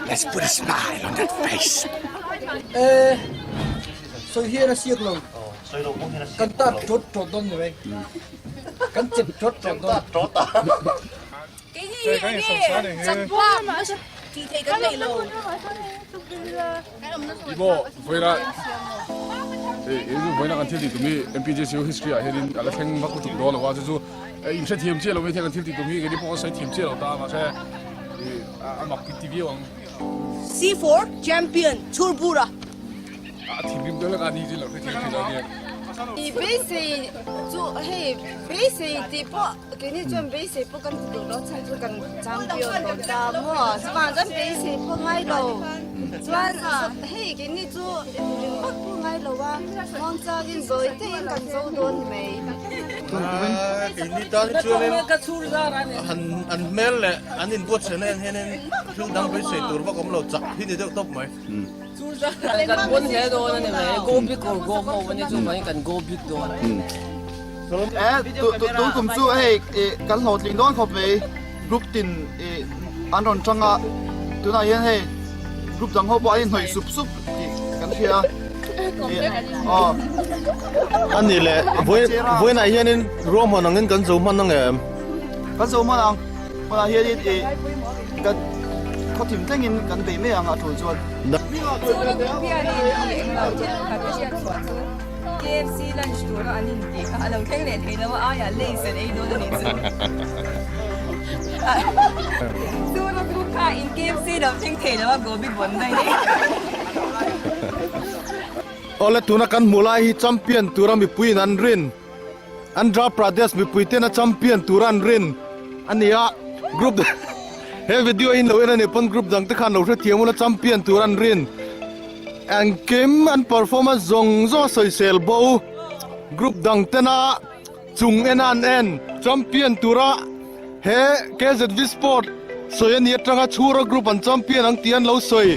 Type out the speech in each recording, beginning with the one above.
Let's put a smile on that face. Eh, soi hian a siak lo. Kan tat ṭawt ṭawt dawn ni mai. Kan chep ṭawt ṭawt dawn. Ibo voina voina kan thil ti tumi MPJCU history ah hianin ala thleng vak lutuk dawn lo a chu chu in hre thiam chiah lo mai thei kan thil ti tumi keini pawh sawi thiam chiah lo ta mahse a mak ti viau ang. C4 Champion Chhurbura. A thinrim deuh hlek a ni chu lo hrethiam thin lo nia. I beisei chu hei beisei tih pawh keini chuan beisei pawh kan ti duh lo chhan chu kan champion tawh ta maw chuvang kan beisei pawh ngai lo chuan hei keini chu ring vak pawh ngai lo a muangchangin zawi teiin kan zo dawn mai. Keini tan chuanin han an hmel leh an inbuatsaihna en hianin thil dang beisei tur vak awm lo chak hi ni deuh tawp mai. Kan bon hle dawn a ni mai, go big or go home a ni chu mai kan go big dawn. Tun kum chu hei kan hlawhtling dawn khawp mai, group tin an rawn tang a, tunah hian hei group dang ho pawh an inhnawih sup sup tih kan hria a. A ni le, vawiinah hianin ruahman angin kan zo hman ang em? Kan zo hman ang. Hmunah hianin i kan khawthim thlengin kan bei mai ang a tul chuan. KFC lunch tura an intih kha a lo thleng leh thei lo a, aiah lays an ei dawn a nih chu. Chhura group kha in KFC lo thleng thei lo a, gobi bon daih. Awle tuna kan hmuh lai hi champion tura mipuiin an rin. Andhra Pradesh mipui tena champion tur an rin a ni a, group he video hi lo en a nih pawn group dang te khan lo hrethiam ula champion tur an rin engkim an performance zawng zawng a sawisel bo group dang tena chung en a an en champion tura he KZV Sport sawi a ni atanga Chhura group an champion ang tih an lo sawi.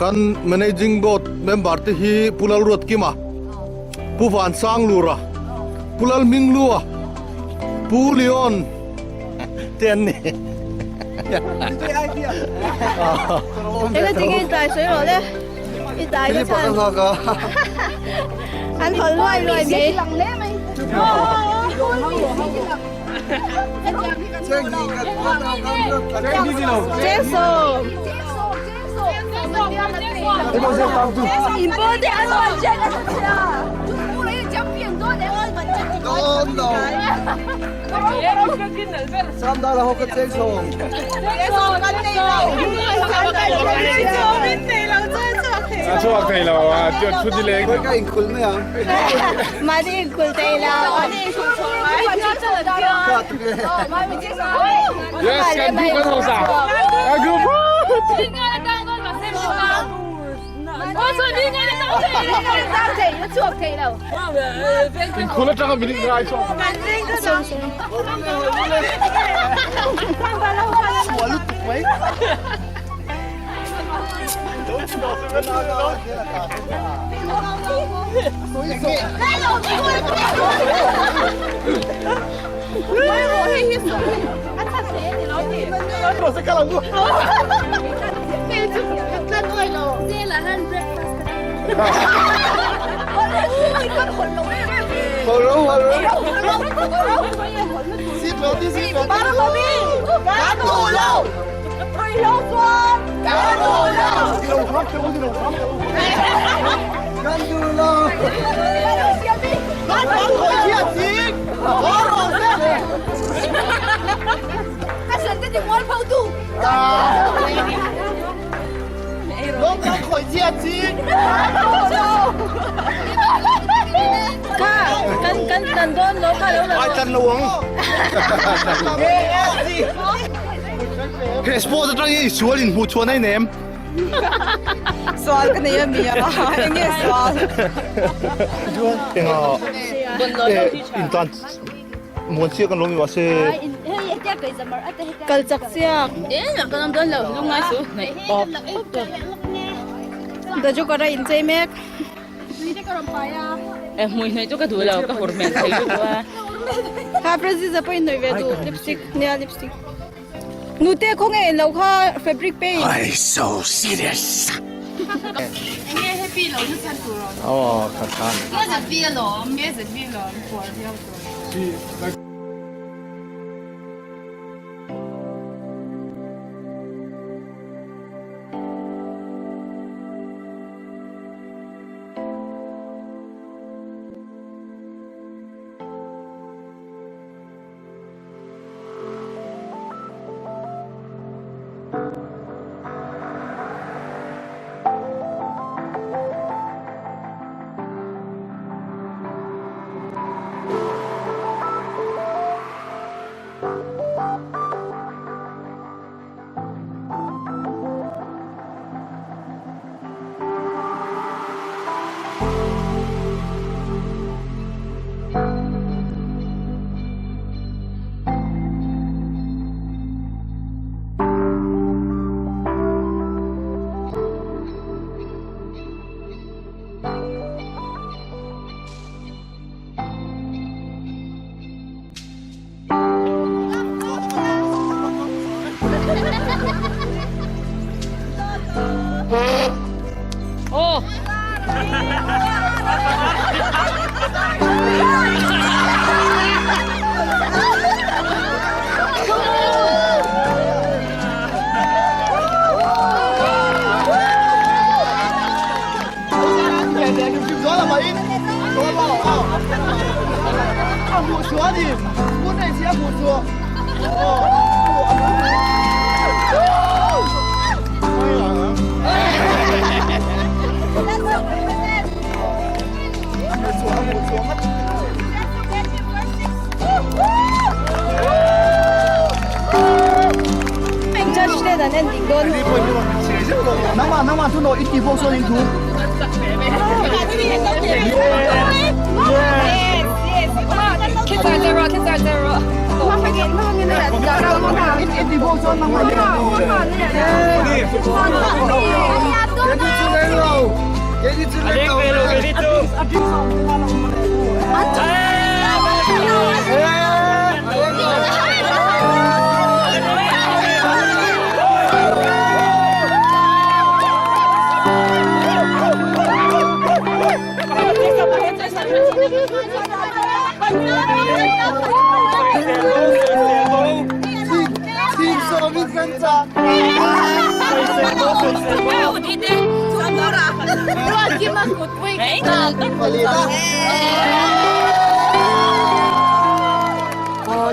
Kan managing board member te hi Pu Lalruatkima, Pu Vansanglura, Pu Lalminglua, Pu Leon te an ni. Eng tinge in tlai sawi rawh le. I dai ka chhan. An hawlh luai luai mai. Jesu. A chhuak thei lo a, chuan thu ni leng. Ka inkhul mai ang. Mahni inkhul thei lo. Yes, kan group kan hausa. Kan group. Inkhul atanga minute ngai chhuak. Ai tlan lo ang. He sport atang hi sual in hmuh chhuan ai nem. Sual ka nei a mi a, enge sual? Chuan enga in tan muan chiak an lo mi mahse. Kal chak chiak. Daju kara in chei mek. Hmui hnawih chu ka duh lo, ka hur hmel thei lutuk a. Kha Prezi pawh in hnawih ve duh lipstick nia lipstick. Nute khawnge lo kha fabric paint. Why so serious? Enge happy lo na chhan tur awm. Aw kha khan. KZV alawm, KZV lawm puar viau tur.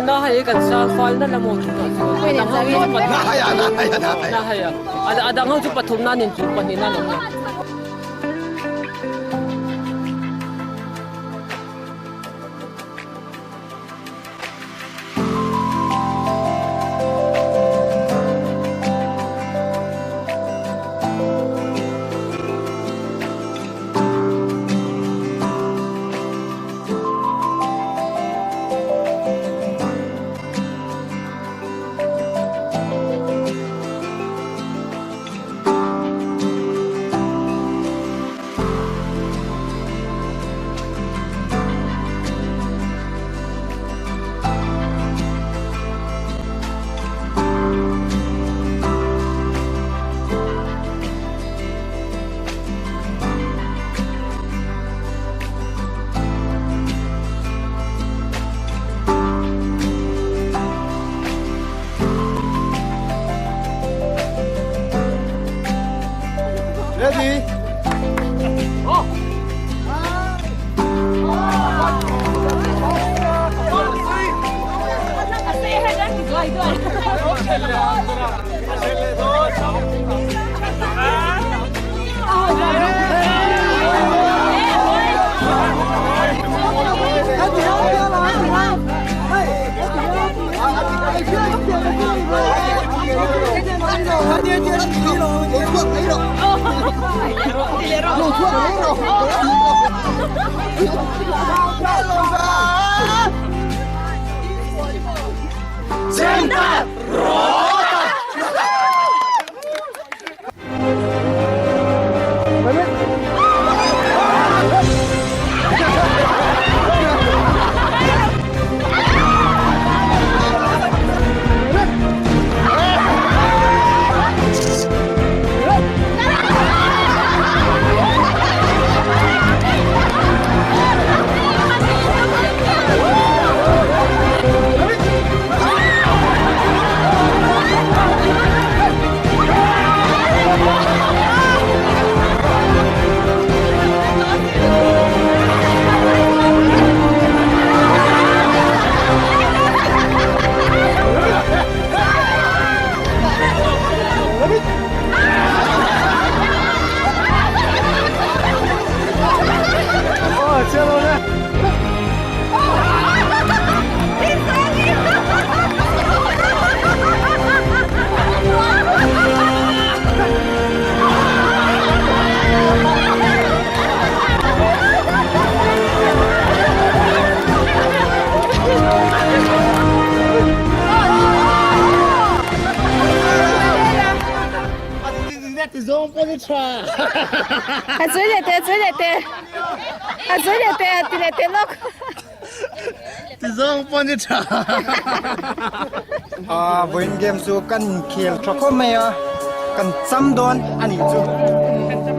Na hei kan sang fal na la maw chu tah chuan a dang ho chu pathum na hei a dang ho chu pathum nan in chu pahnih nan awm lo. Ready? A zui leh teh, a zui leh teh. A zui leh teh, a ti leh teh lawk. Ti zawng pawh ni tha. Ah, vawiin game chu kan inkhel tha khawp mai a, kan cham dawn a nih chu.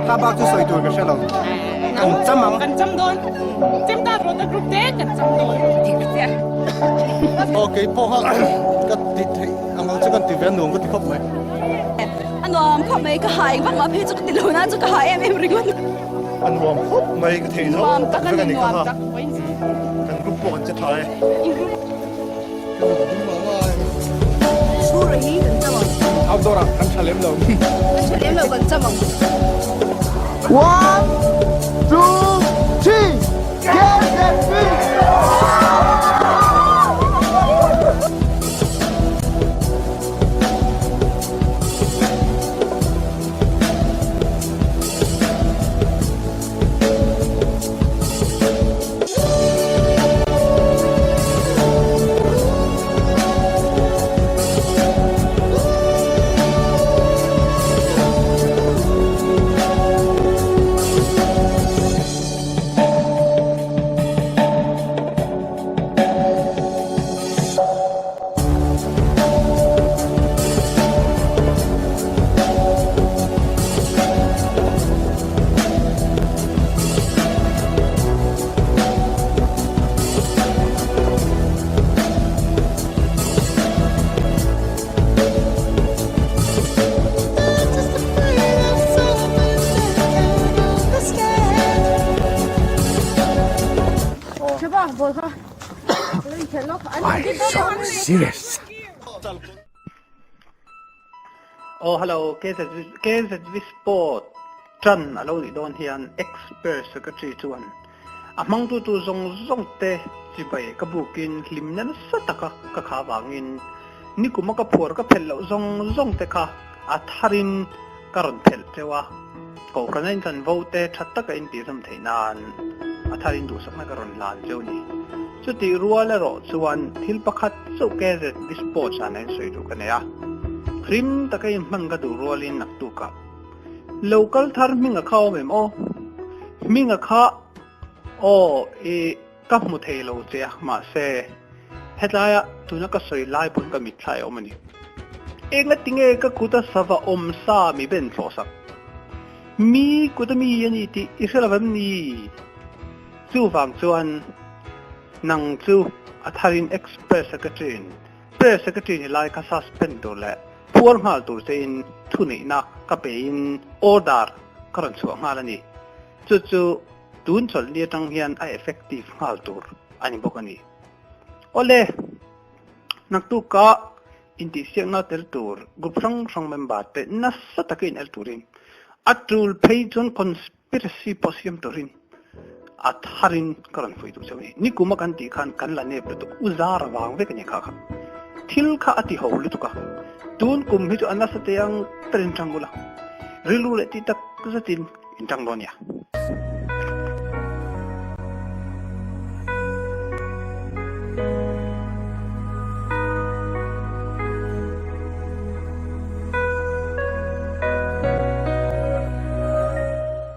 Kha bak chu sawi tur ka hre lo. Kan cham ang. Kan cham dawn. Chem ta rawh ta group te kan cham dawn. Dik chiah. Aw keipawh kha ka ti theih ang ang chu kan ti ve a nuam ka ti khawp mai. A nuam khawp mai ka ha engvak mah phei chu ka ti lo nan chu ka ha em em ringawt. A nuam khawp mai ka thei zo tak vek a ni ka ha. Kan group pawh kan che tha. Outdoor ah kan tha lem lo. Kan tha lem lo kan cham ang. One, two, three, KZB! Why so serious? Aw hello KZV Sport tan a lo nih dawn hian Ex-Press Secretary chuan a hmangtu tur zawng zawng te chibai ka bukin hlimna nasa taka ka kha vangin nikuma ka phuar ka phelh loh zawng zawng te kha a tharin ka rawn phelh teuh a, Kohhrana in chanvo te tha taka in tihzawm theih nan a tharin duhsakna ka rawn hlan cheu ni. Chutih rual erawh chuan thil pakhat chauh KZB Sports ah nen sawi duh ka nei a, hlim taka in hman ka duh rualin naktukah Local thar hminga kha awm em aw? Hminga kha aw i ka hmu thei lo che a, mahse hetlaia tuna ka sawi lai pawn ka mitthla a awm a ni. Enga tinge ka kuta sava awm sa mi ben thlawh sak? Mi kuta mi a ni tih i hre lo em ni? Chuvang chuan nang chu a tharin ex-press secretary-in Press Secretary ni lai kha suspend tur leh phuar nghal tur chein thuneihna ka pein order ka rawn chhuah nghal a ni. Chu chu tun chawlhni atang hian a effective nghal tur a ni bawk a ni. Awle, naktuka intihsiakna tel tur group hrang hrang member te nasa taka inel turin a tul phei chuan Conspiracy pawh siam turin a tharin ka rawn fuih duh chauh a ni. Nikuma kan tih khan kan la nep lutuk, u zar vang vek a ni kha kha. Thil kha a ti ho lutuk a, tun kum hi chu a nasa te ang tarin tang ula, rilru leh tih tak zetin in tang dawn nia.